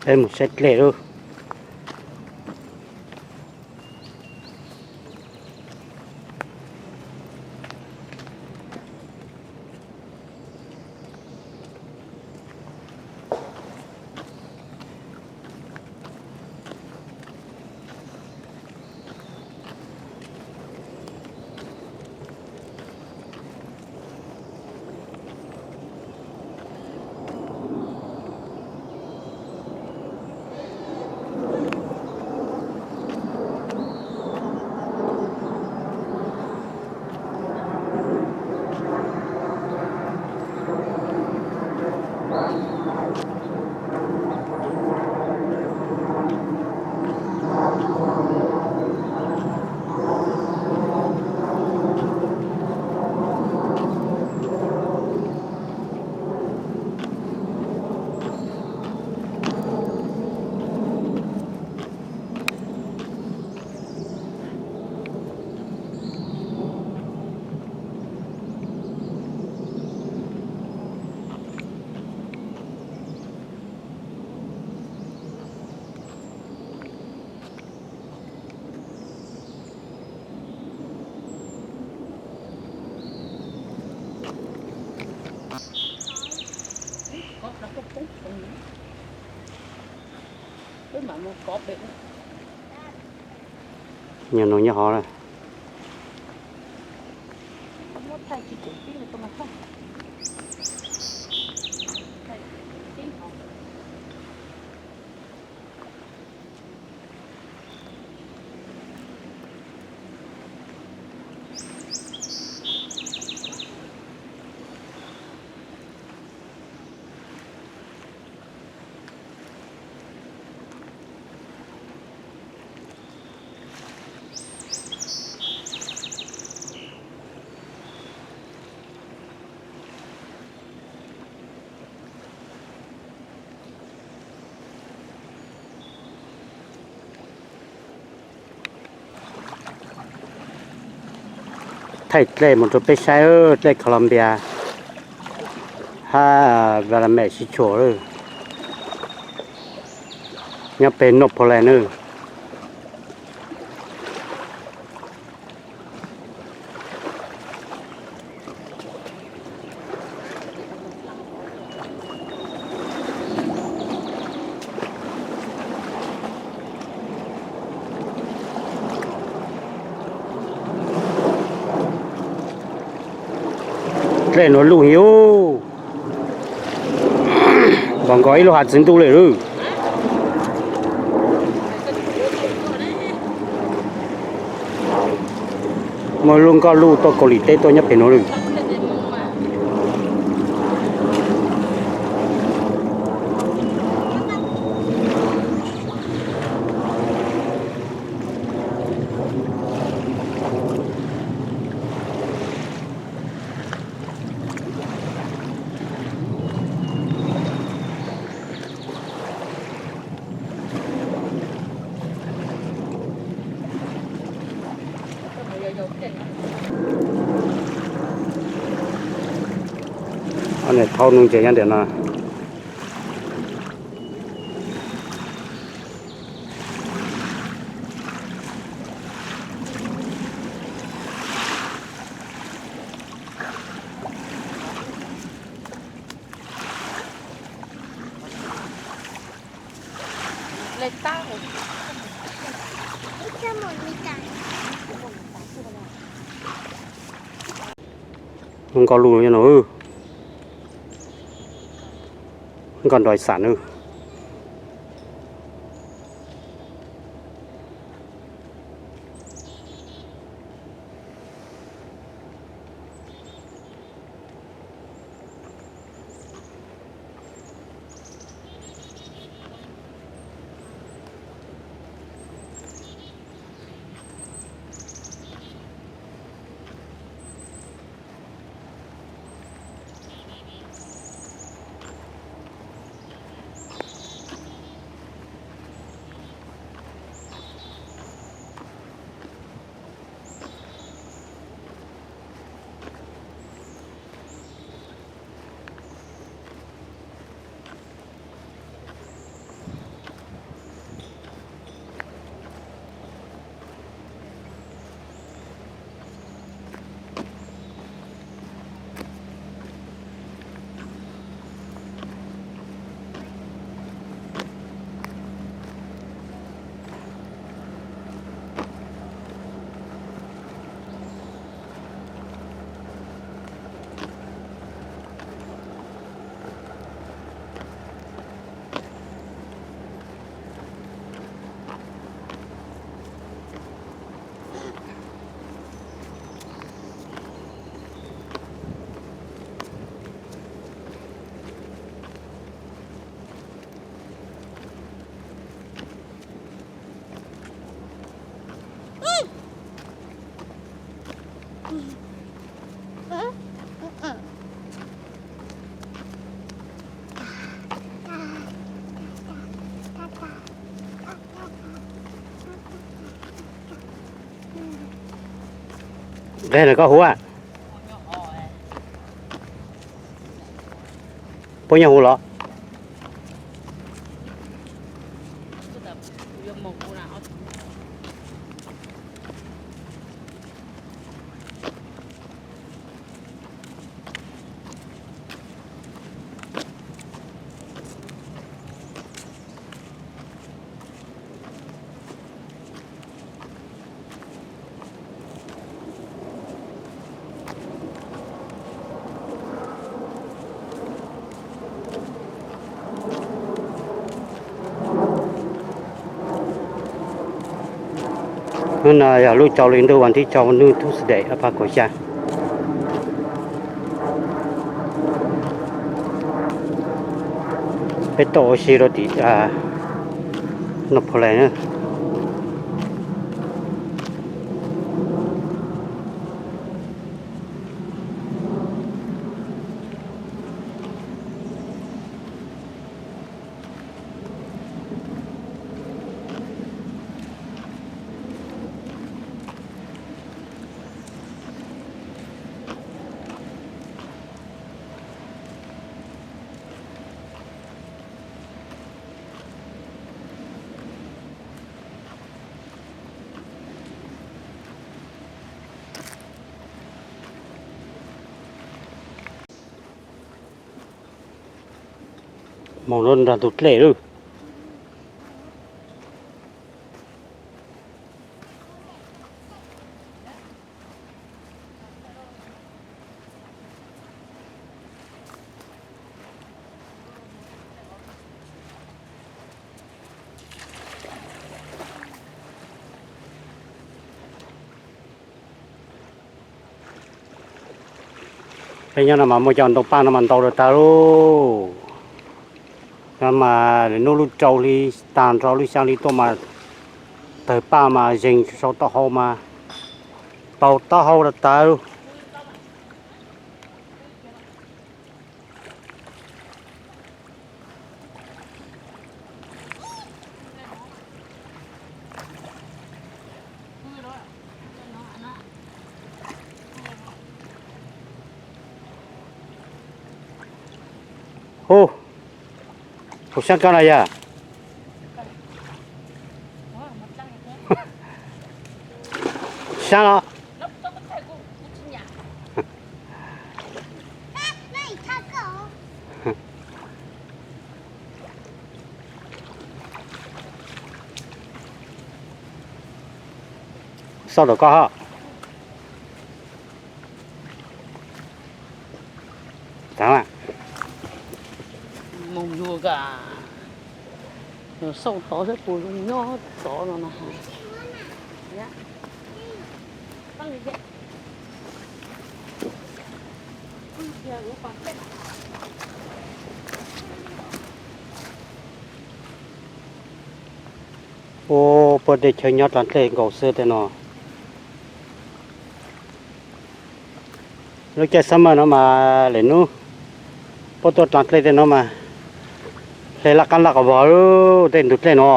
Peb mus saib dlej lauj. Nyob no nyob hov lawm. Thaij dlej mus rau peb saib, dlej Colombia hab Valame sib tshuam lawm, nyob peg North Portland na. Dlej nuav luj heev, npaum nkaus ib lub hav txwv ntuj li lawm. Muaj lub nkoj luj tuaj Kaus Lim teb tuaj nyob pem nuav lawm. Ob niag thaub nuj ntses nyob ntawm no. Nkoj luj nyob no, nkoj nrog xam na. Koj hu, puab nyob huv los? Hnub no yog lub rau hli ntuj vas thib rau ntuj Tuesday ob phav kaum xya. Peb tuaj ua si rau tim Noj Phoos Lees na. Moog rua nraag ntug dlej lawm. Peb nyob no mas muaj cov ntoo paj no mas ntau rau tag lauj. No mas lwm hnub lub rau hli taag nrho lub xyaa hli tuaj mas tawg paj mas zeeg sau taub hau mas tau taub hau rau tag lauj. Hu, hu saab koj na yog? Saab los? Xauj tom koj hab. Moog yuav ka, xauj tod saib puas zoo nyob tod no na. Ua puab tej chaw nyob dlaag dlej nkaus xwb tej no. Lub caij summer no mas lwm hnub puab tuaj dlaag dlej tej no mas hle laj qaab laj quas vog tej ntug dlej no.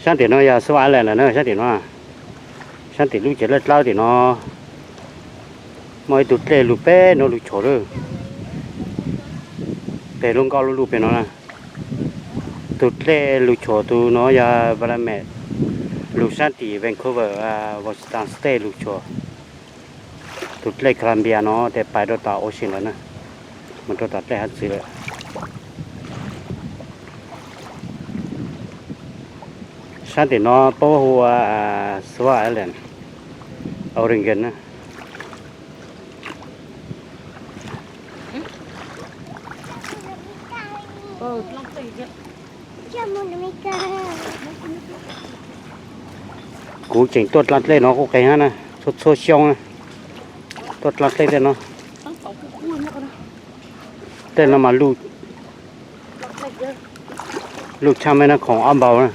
Saab tim no yog Swan Island lawm na, saab tim no, saab tim lub tsev laj dlawb tim no muaj ib tug dlej lug peb nuav lug tshuam lawm. Tes lub nkoj lub lug pem no na. Tug dlej lug tshuam tug no yog Willamette, lug saab tim Vancouver, Washington State lug tshuam. Tug dlej Columbia no tes pais rau tom ocean lawm na, moog rau tom dlej haav txwv lawm. Saab tim no puab hu ua Swan Island, Oregon na. Kuv tseem tuaj dlaag dlej no kuj qeeg hab na, txhua txhua xyoo na, tuaj dlaag dlej tej no. Tej no mas luj tshaj mej nab khoom ob npaug na.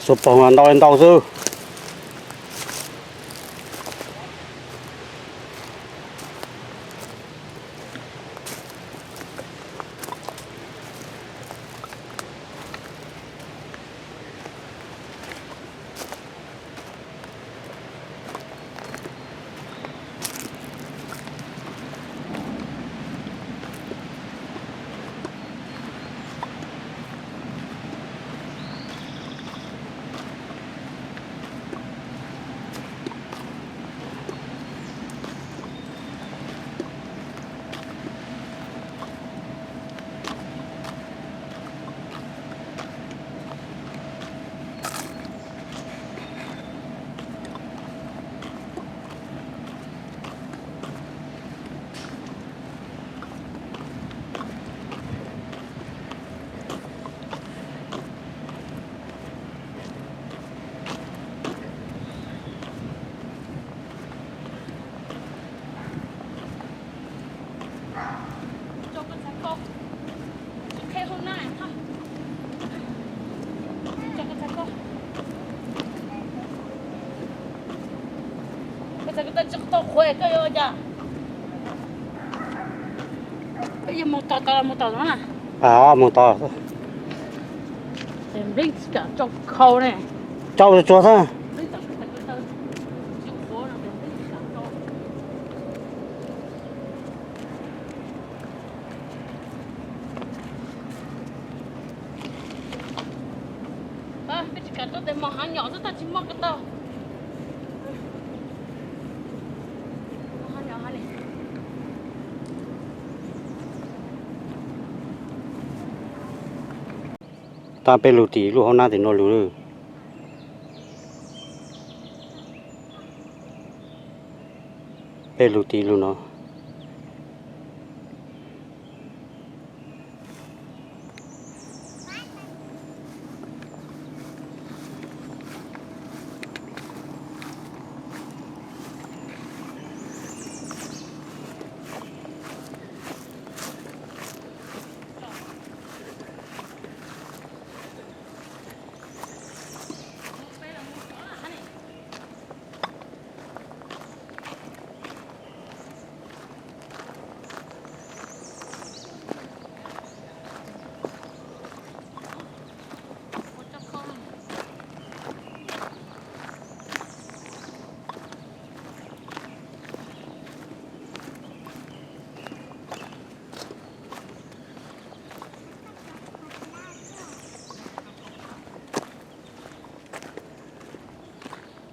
Xuas poog los ntau li ntau xwb. Mus tod tod, mus tod tod na. Mus tod. Nplej tsis kam tso khau ne. Tso tsuag xwb. Peb tsis kam tuaj tes mos hav nyom xwb, tab tsis muaj ko taw. Tab peb lug tim lub hauv nab tim no lug. Peb lug tim lub no.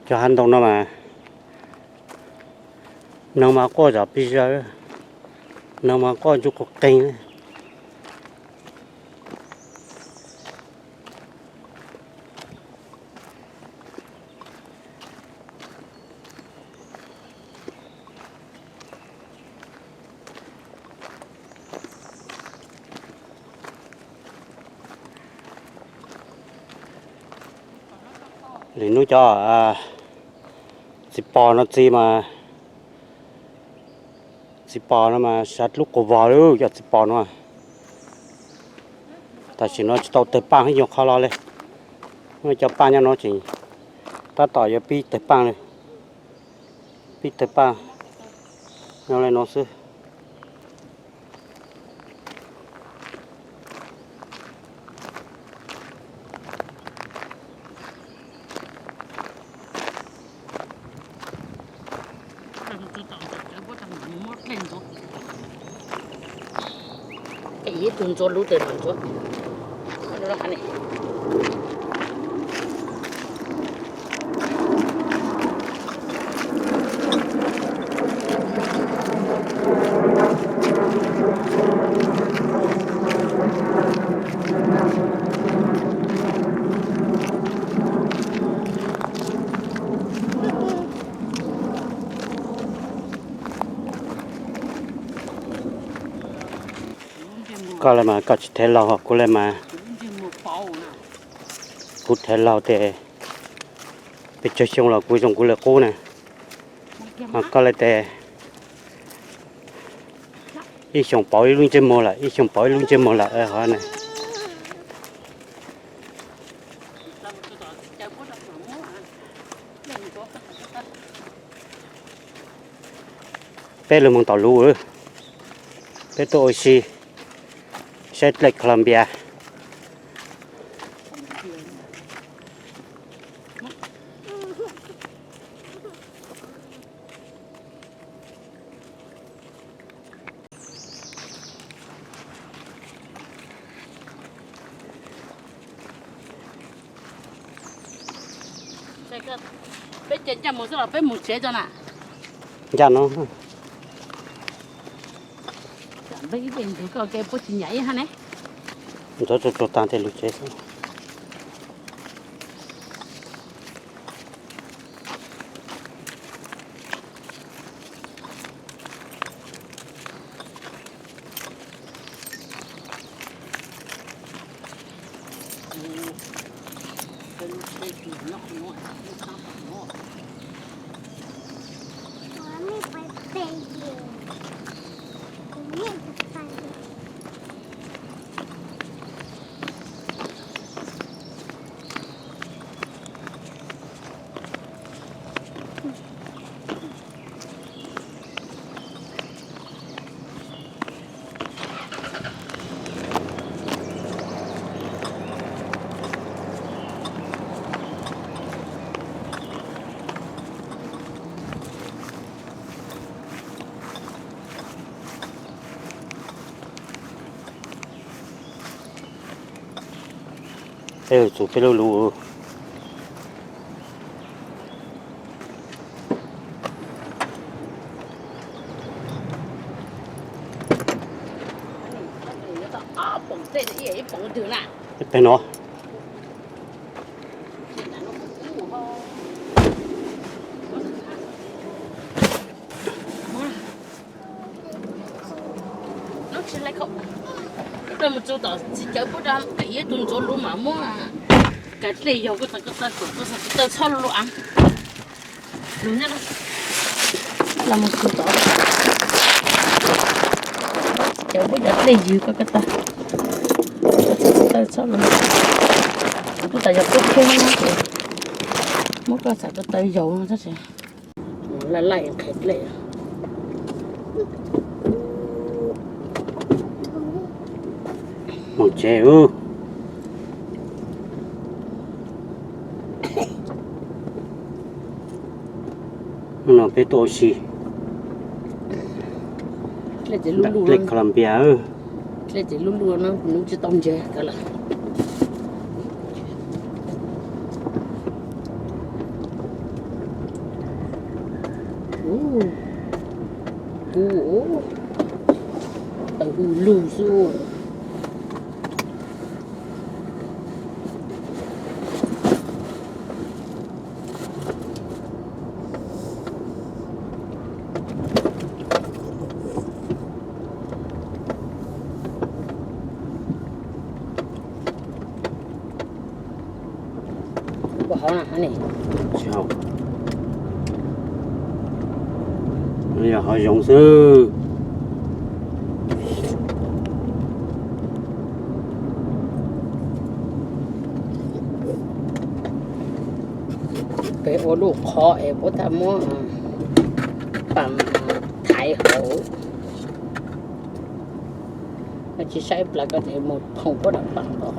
Cov hav ntoo no mas, noog mas quaj zom pes zaws, noog mas quaj ntsuj qus qeeg. Lwm hnub cov txiv pos no txiv mas, txiv pos no mas sab lub quas vog lawm cov txiv pos no. Tam sim no tsis tau tawg paaj ib nyuag qho los li. Cov paaj nyob no tseem tab tom yuav pib tawg paaj li. Pib tawg paaj nyob li no xwb. Ib tug ntxuav lub tes mas ntxuav. Koj li mas koj tsis thev laug, kuv li mas kuv thev laug tes pes tsawg xyoo los kuv zoo kuv li qub na. Ho koj li tes ib xyoos pauv ib lub ntsej muag lawm, ib xyoos pauv ib lub ntsej muag lawm hov na. Peb los mus tom lub, peb tuaj ua si saib dlej Colombia. Peb ces ncaj mus xwb los peb mus tsev tso na. Ncaj no. Peb ib peb ntug koj ke puab tsis nyam ib hab ne. Ntxuav tsuag tsuag tag tej lub tsev xwb. Peb txug peb lub lub. Peb no. Mus txug tom txiv cawv puab rau, ib tug ntxuav lub mas muab kaw dlej yog koj txawm koj taw kom koj txawm koj taw txhob lub av. Lug nyob, los mus txug tom txiv cawv puab cov dlej ywg koj koj taw, koj txawm koj taw txhob lub, kuv tas yog kub khiab ces muab koj txawm koj taw yaus no tab sis laj laj qhia dlej. Mus tsev ub. Hnub no peb tuaj ua si. Dlej Colombia. Dlej txiv lub lub no nws tsis tau ntse kawg lawm. Kuv taw hu lug xwb. Tsis haum, yog hav zoov xwb. Peb ua lub qhov es puab tau muab paas thaiv hauv. Tsis saib plaws koj tes mus phoom puab dam paas tod.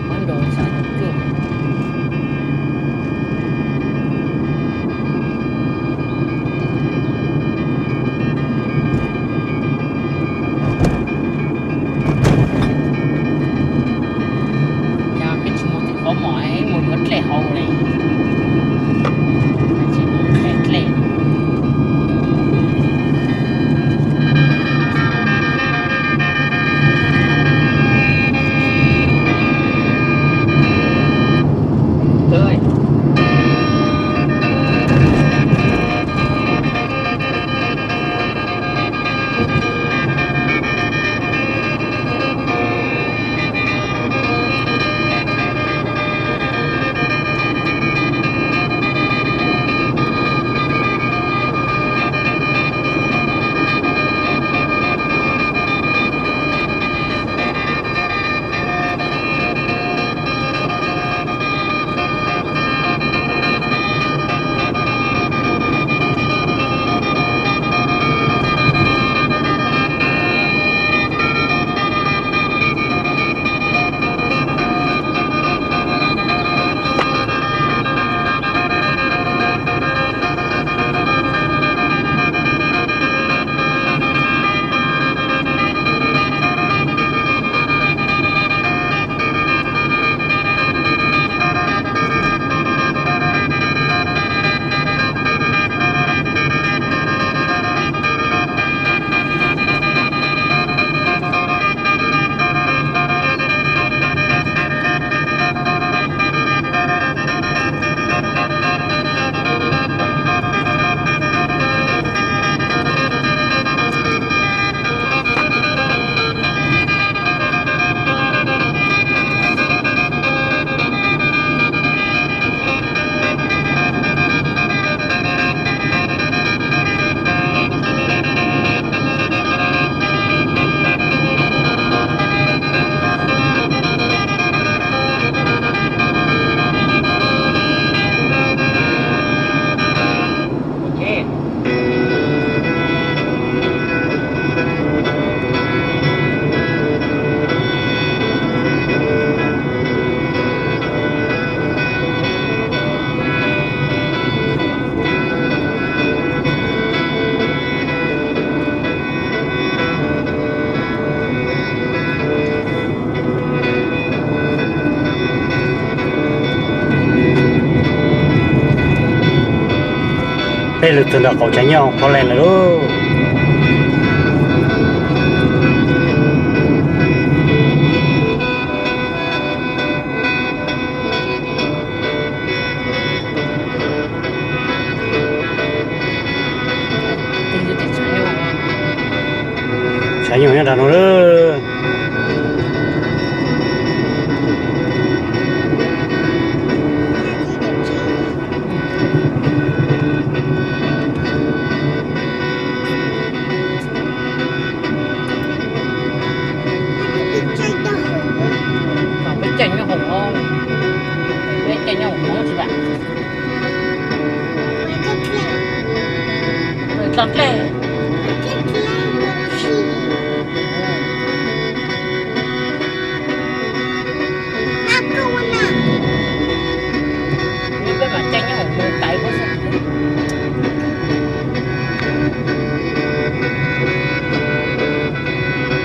Muab nrau saum tus cuaj. Cas peb tsis mus tim qhov mom, mus yuav dlej hauv li. Tsis mus qhia dlej. Peb lug txug nram qaum tshav nyooj Portland lawm lauj. Tshav nyooj nyob nram no lawm. Peb caij nyob hoom, peb caij nyob hoom tsis vam. Tlo dlej. Peb mam caij nyob hoom mus tais huab xwb.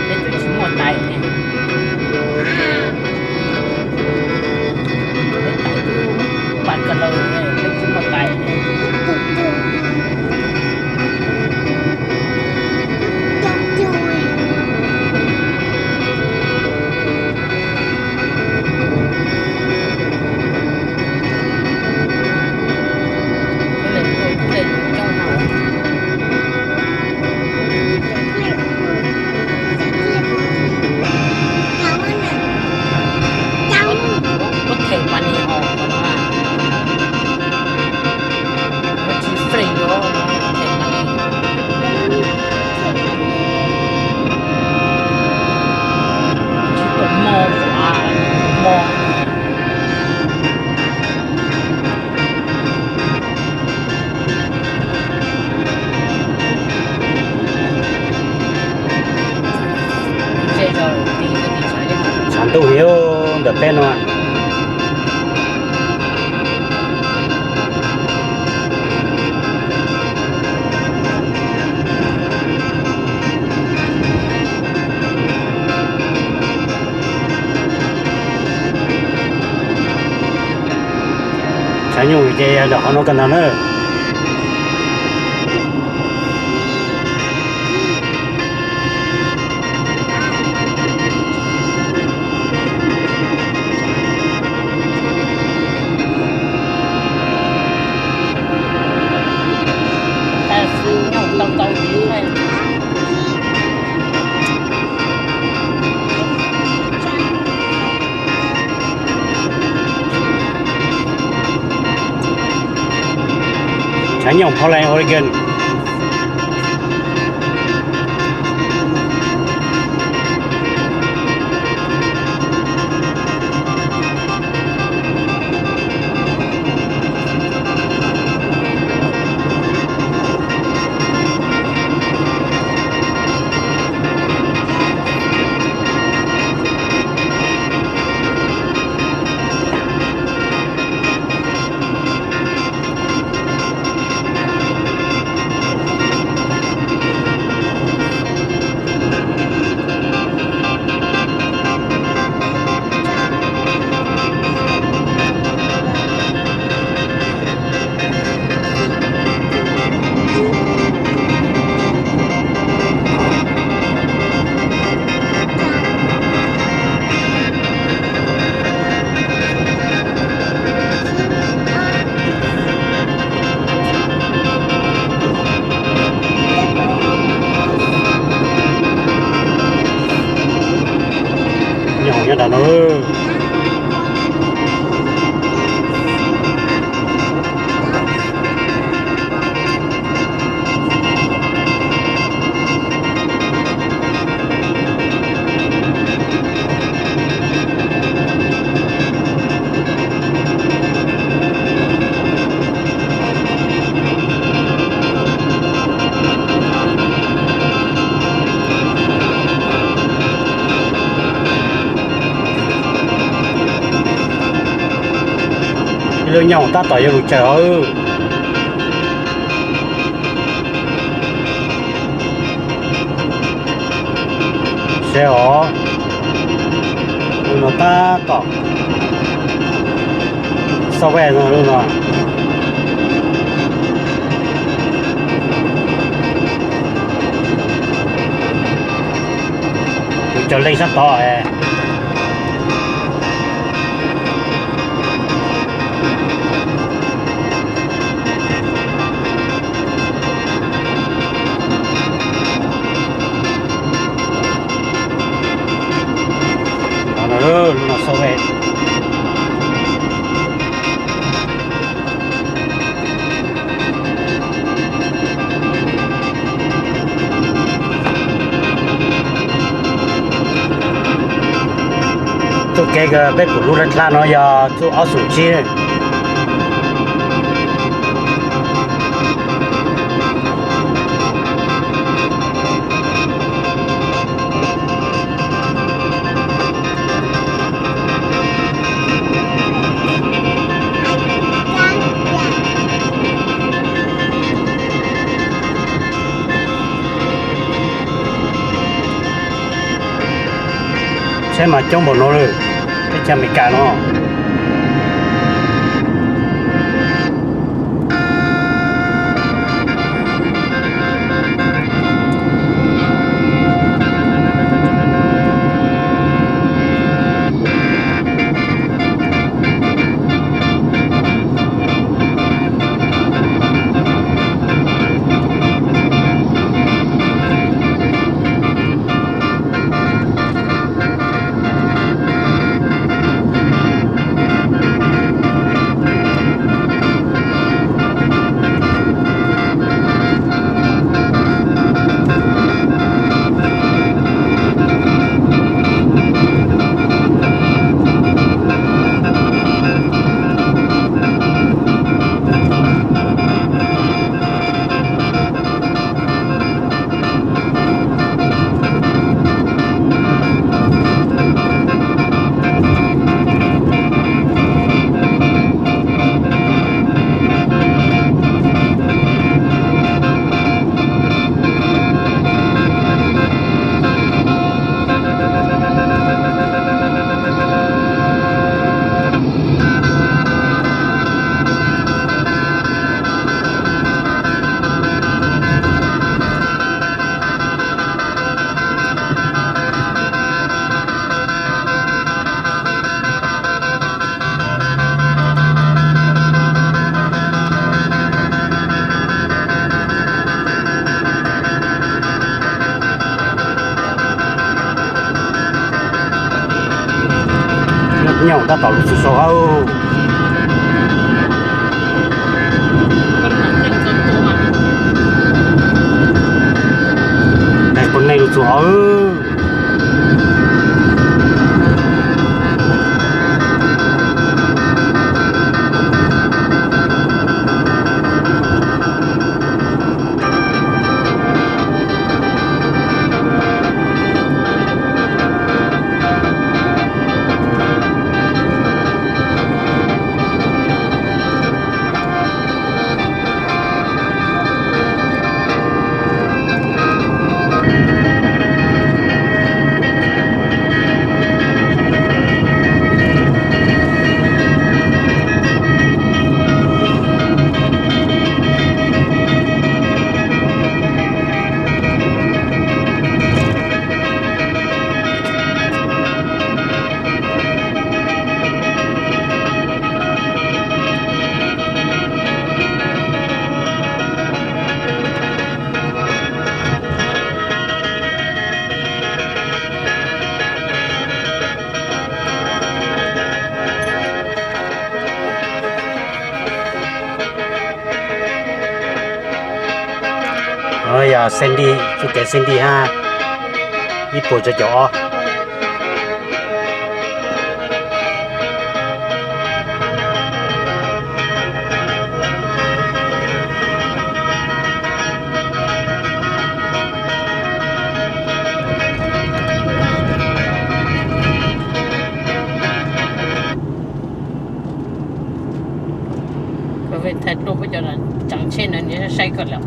Peb twb tsis muaj tais ne. Peb tais twb pas kas laus ne, peb tsis muaj tais ne. Tuj heev ntawm peb no. Tshav nyooj ces yog ntawm qhov no kawg ntag na. Tshav nyooj Portland, Oregon. Nyob hauv nyob nrad no. Ib lub nyoog tab tom yuav lug tsaws os. Seb os, lub no tab tom xauj vaj no, lub no. Kuv cov leej sab tod. Lub no xauj vaj. Txuj kev peb pum lub dlab dlab no yog txuj ob xoom tsib. Tsheb mas coob npaum no lawm, teb chaws Amelikas no. Tab tom lug txug saum hab. Neeg quas neeg lug txug hov. Yog Sandy, txuj kev Sandy hab, ib puas cuaj caum ob. Tseem tshe na, saib kawg lawm.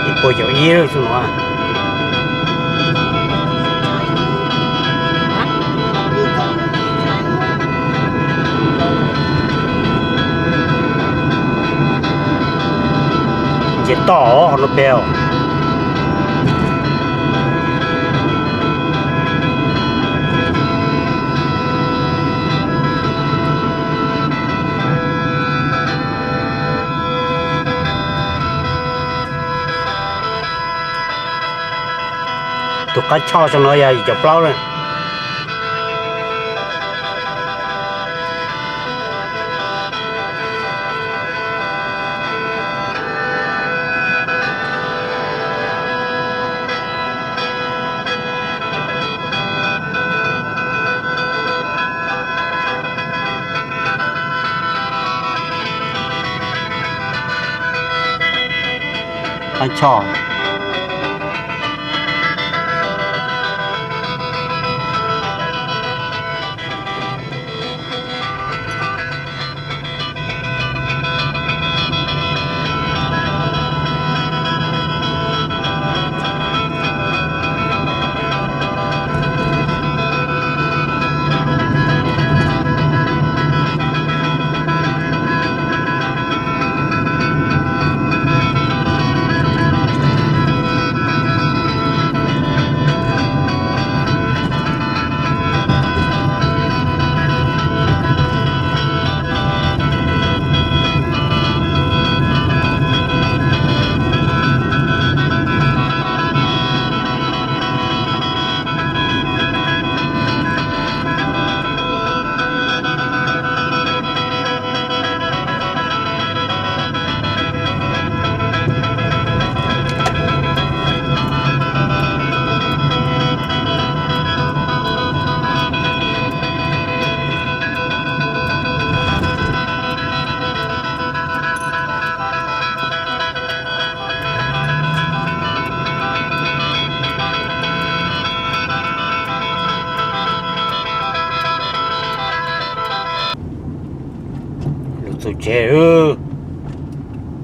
Ib puas caum ib lub xwb no. Ces toj hov no pem. Tus qab choj saum no yog yim caum plaub na. Qab choj.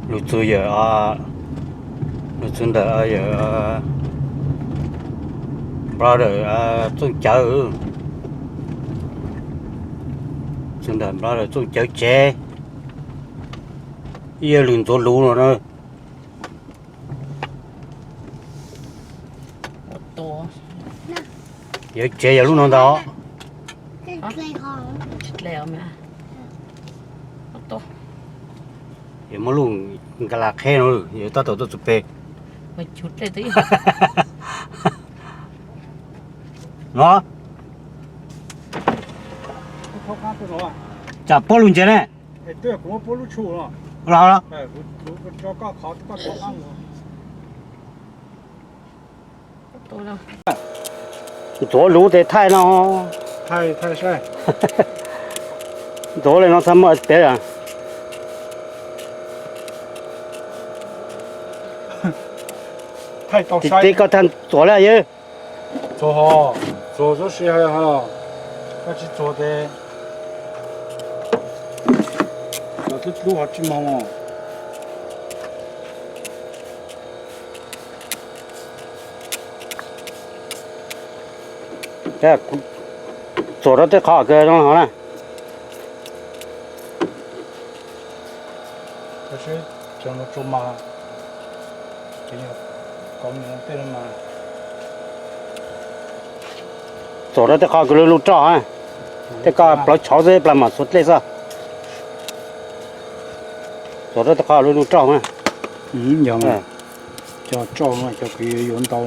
Lug txug yawm, lug txug ntawm yawm brother Txooj Cawv, txug ntawm brother Txooj Cawv tsev, ib yawg lug ntxuav lug no na. Yawg tsev yog lub no ntag. Yog muab lub nka la qheb no, yawg tab tom tuaj txug peg no. Tsam puab lug ntses ne. Ntxuav lug tes thaij no. Ntxuav le no txhaj muaj peb. Tib teb koj txhaj txuas le yawg. Txuas, txuas txuj si hais los, koj tsis txuas tes los hlub hlub ho tsis moog. Txuas rau tej qhov kawg no na. Txuas rau tej qhov kws lug lug roj, tej koj plawv tshauv xwb plas mam xuas dlej xwb. Txuas rau tej qhov lug lug roj. Cov roj cov kws yuav ntau.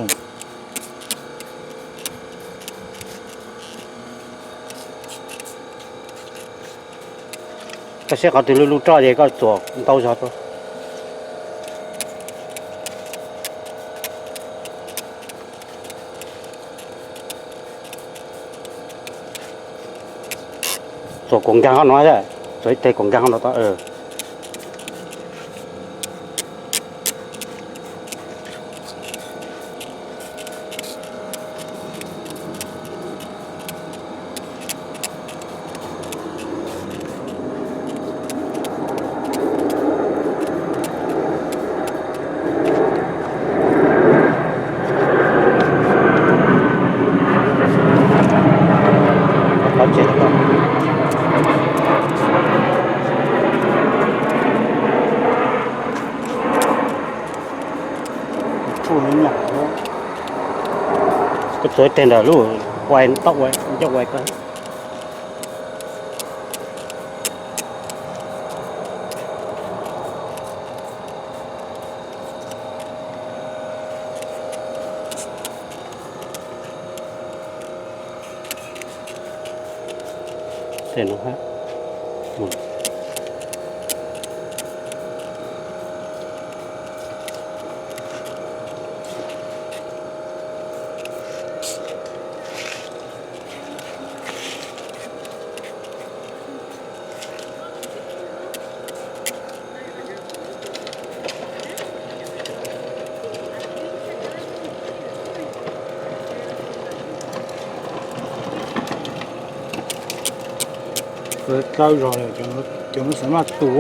Koj saib qhov twg lub lub roj ces koj txuas ntau zog rau. Txuas kom nkaag qhov no, txuas ib teg kom nkaag qhov no tau. Koj txuas ib teg ntawm lub uas tau ua ncauj ua koj. Dlawb zog, cov no xav maj tuv,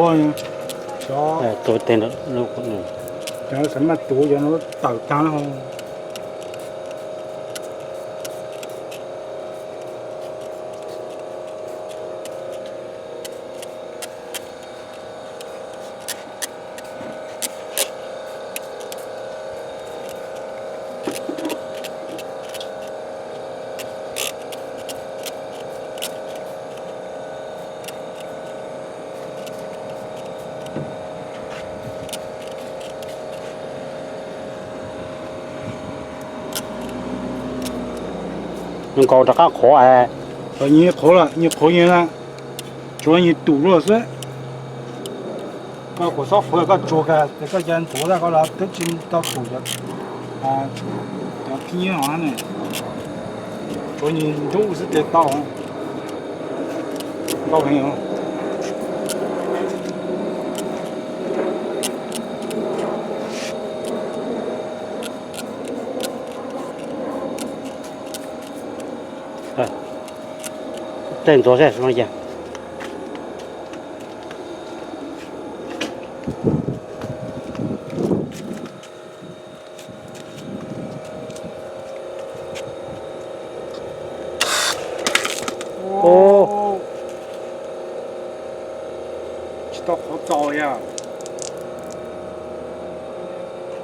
cov no xav maj tuv, cov no tawm tag. Zoo nkaus rov qab qhuav. Qhuav, qhuav, tsuav nyias tus luaj xwb. Koj kuv xob fwv koj tsuag kag ces koj ca ntxuav tag koj los twb tsis tau tus cov phib nyuj no ne. Tsuav nyias ntub xwb ces tau. Ntau heev. Tej ntxuav seb no ces.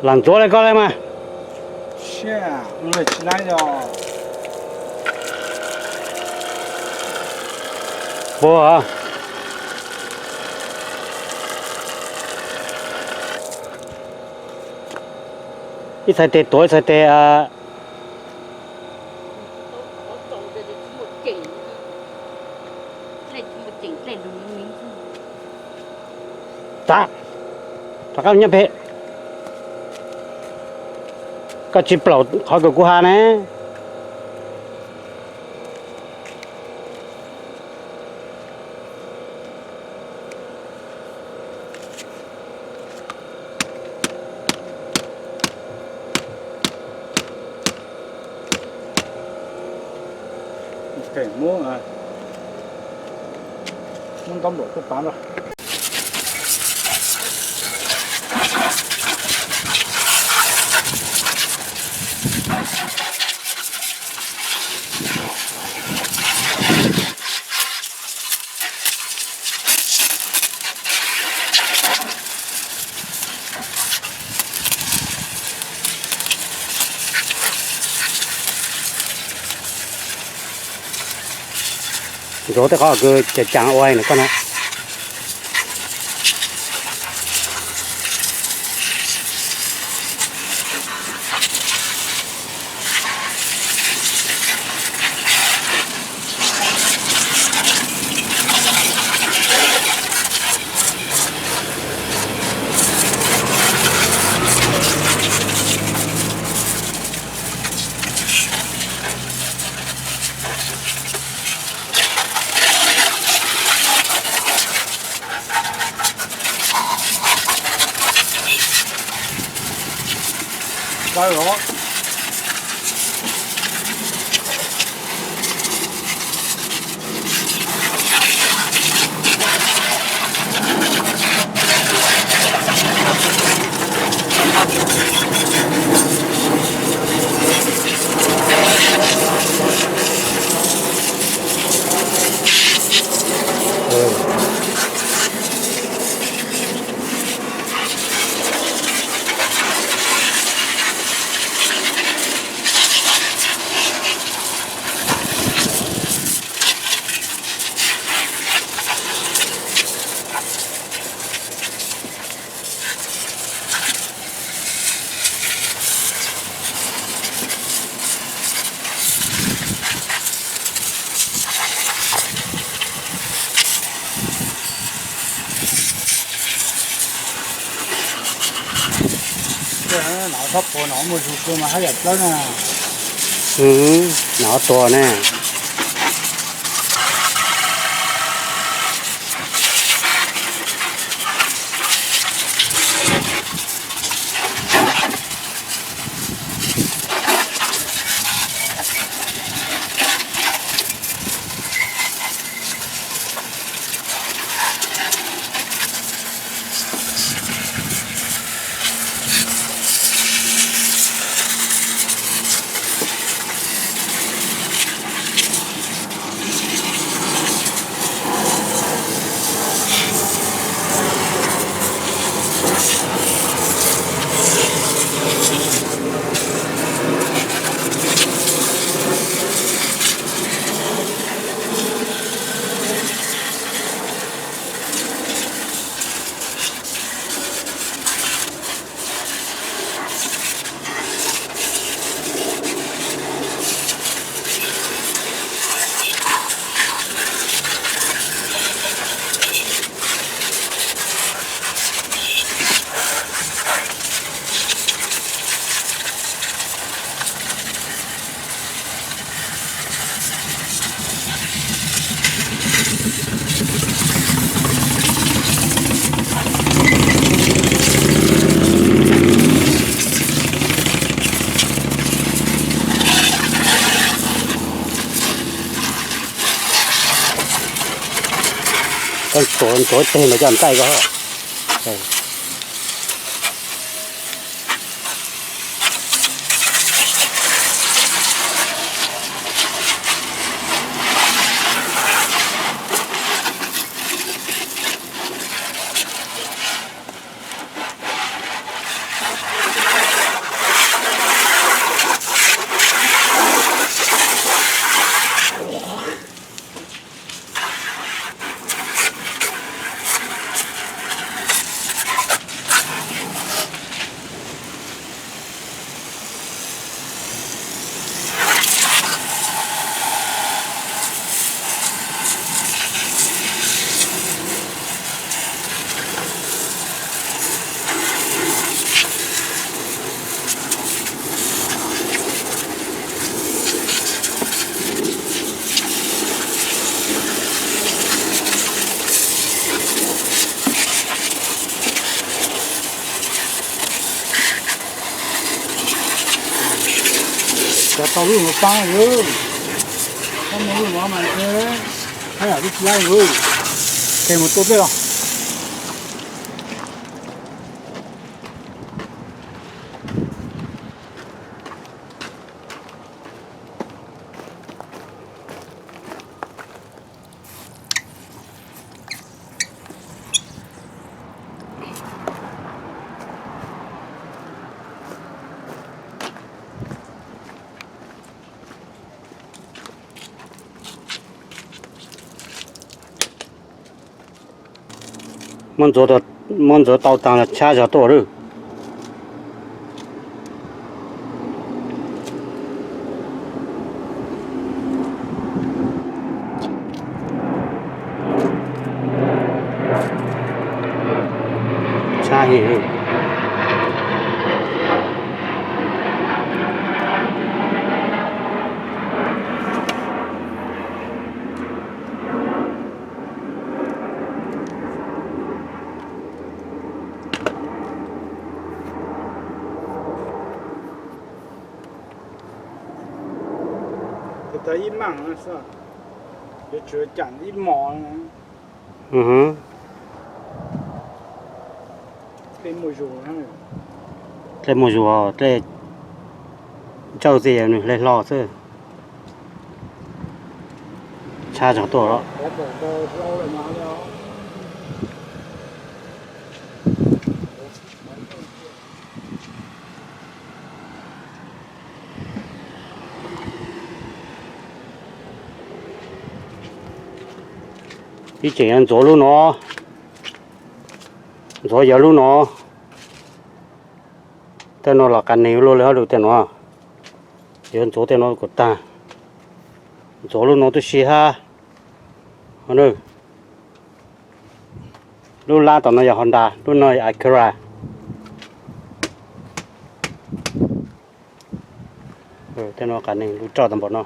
Lam ntxuav le koj le mas. Puas, ib txhais tes tuav ib txhais tes. Txav, rov qab nyob pem. Koj tsis plaum qhov kws kuv has ne. Muab, muab ntaub nplaum tuaj pav nrog. Ntxuav tej qhov kws cas cas ua na koj na. Nov txhob puas, nov muaj zug kawg mas haj yam plawb na. Nov tuag ne. Koj ntxuav, ntxuav teg mas coj ntaij koj. Cov tau lub no pab lawm, pab muaj lub no mas, haj yam lub tsis laib lawm, ces mus tua peb los. Muab ntxuav tau taag los tshab zog tuaj lawm. Tshab heev. Tes tau ib maaj, yuav tsum cam ib mos. Dlej muaj zug, dlej ntsawj xwb, nws hle hlo xwb. Tshab zog tuaj los. Ib tseem yuav ntxuav lub no, ntxuav yog lub no. Tej no los qas neeg luaj li hab lug tej no. Yuav ntxuav tej no kom tag. Ntxuav lub no tub si hab. Lub lab tom no yog Honda, lub no yog Acura. Tej no qas neeg lug roj tag npaum no.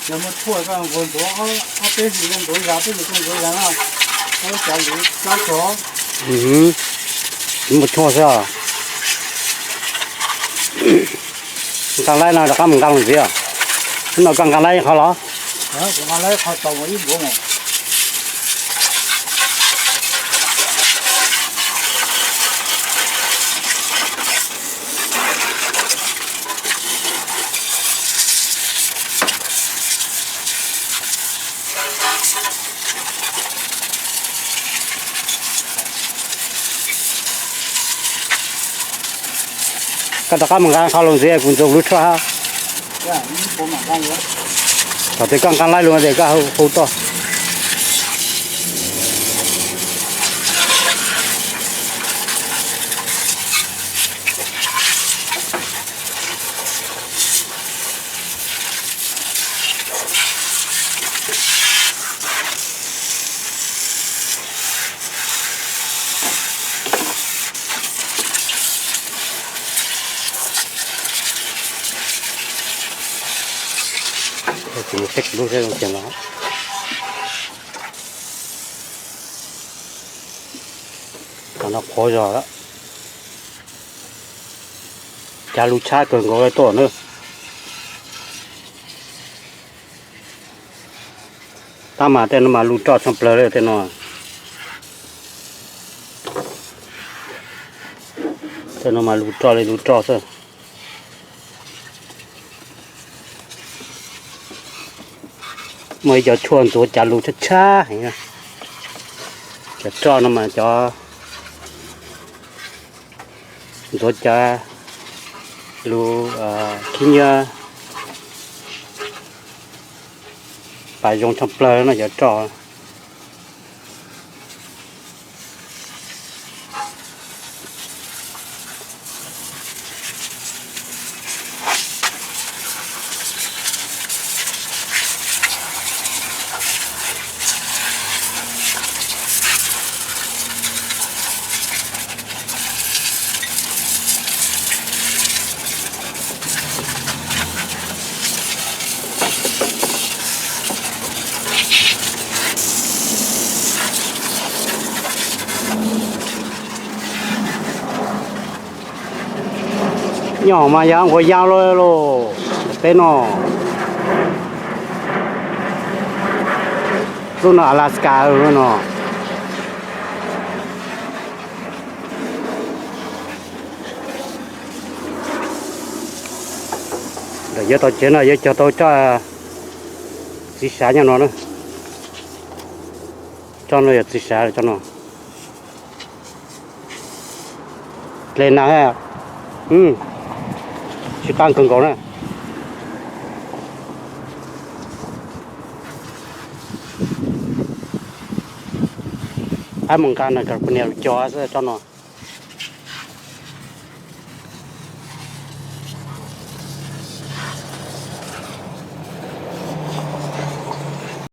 Yog muaj tshuaj koj nquag ntxuav ob peb hlis, ntxuav zag peb hlis koj ntxuav zag na, ua cov lwm plab tsov. Tsis muaj tshuaj xwb os. Nqaa laib no rov qab mus nqaa lug ntxiv os. Hnub no koj nqaa laib qhov los? Koj rov qab mus nqa qhov lug ntxiv, kuv ntxuav kuv lub tshuaj hab. Thaum twg koj nqa laib lug tes koj hu tuaj. Ces saib kuv lub saib zoo tiag los. Tam no qhuav zog lawm. Cav lus tshab kawg nkaus li tuaj na. Tab mas tej no mas lus roj tshaj plaws li tej no. Tej no mas lus roj li lus roj xwb. Muaj ib co tshuaj ntxuav cav lus tshab tshab heev. Cov roj no mas cov ntxuav cav lus khib nyiab pas zoo tshaj plaws no cov roj. Nyob mas yog nquag yau lawm lauj, peb no. Lub no Alaska no. Ntawm yuav tau tsev no yuav cog tau tsob txiv sav nyob no na. Tsob no yog txiv sav tsob no. Dle nag, sib qab kawg nkaus na. Ab mus nqa na California lug cog xwb tsob no.